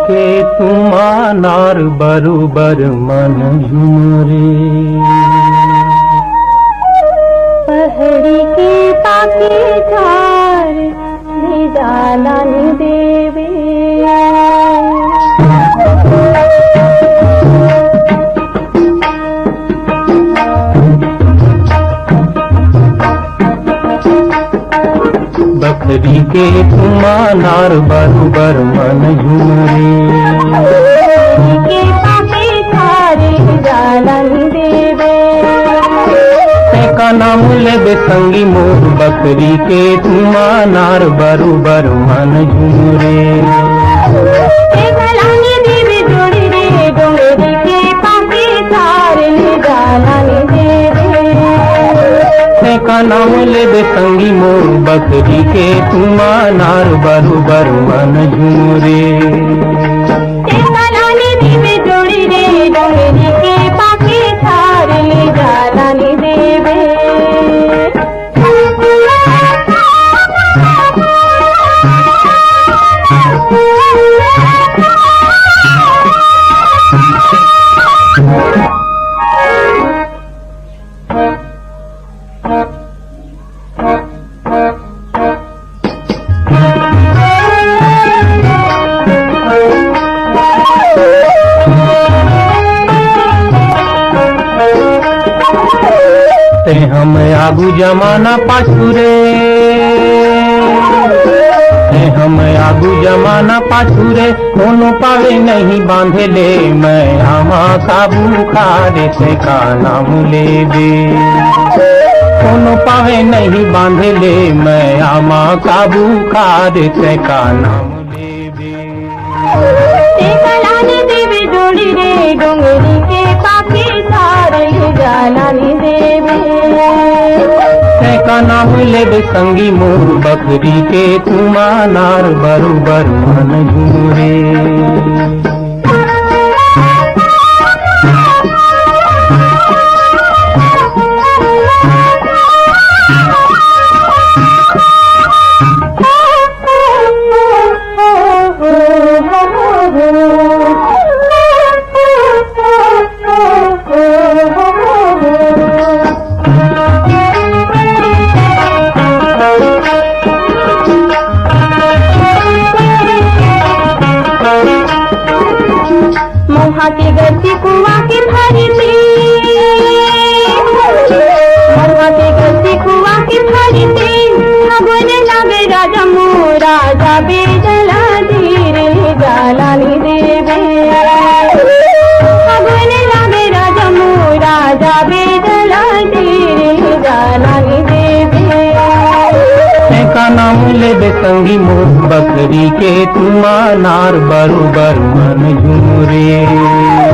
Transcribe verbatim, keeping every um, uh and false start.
के तुम अनार बरोबर मन झुमरे। पहरी के पाके थार ले जाला नी देवे। बखरी के तुम अनार बरोबर मन झुमरे। के पाके थारे जालन देवे। तेका नाम लेबे संगी मोर, बखरी के तुम अनार बरोबर मन झुमरे। तेका लाने देवे जोड़ी रे, डोंगरी के पाके थारे जालन देवे। तेका नाम लेबे संगी मोर, बखरी के तुम अनार बरोबर मन झुमरे। तेका लाने देवे जोड़ी रे, डोंगरी के पाके थार ले जाला नी देवे। ते हम आगू जमाना पाछू रे, ते हम आगू जमाना पाछू रे, कोनो पावे नहीं बांधे ले, मैं आमा काबू खारे से का नाम लेबे। कोनो पावे नहीं बांधे ले, मैं आमा काबू खारे से का नाम लेबे। तेका लाने देवे जोड़ी रे, डोंगरी के पाके थार ले जाला नी देवे। तेका नाम लेबे संगी मोर, बखरी के तुम अनार बरोबर मन झुमरे। मोहा के गलती कुआ के भरी थी, मोहा के गलती कुआ के भरी थी। फगुन लागे राजा मोरा जाबे जला धीरे जाला नी देवे। फगुन लागे राजा मोरा जाबे जला धीरे जाला नी देवे। तेका नाम लेबे संगी मोर, बखरी के तुम अनार बरोबर मन झुमरे।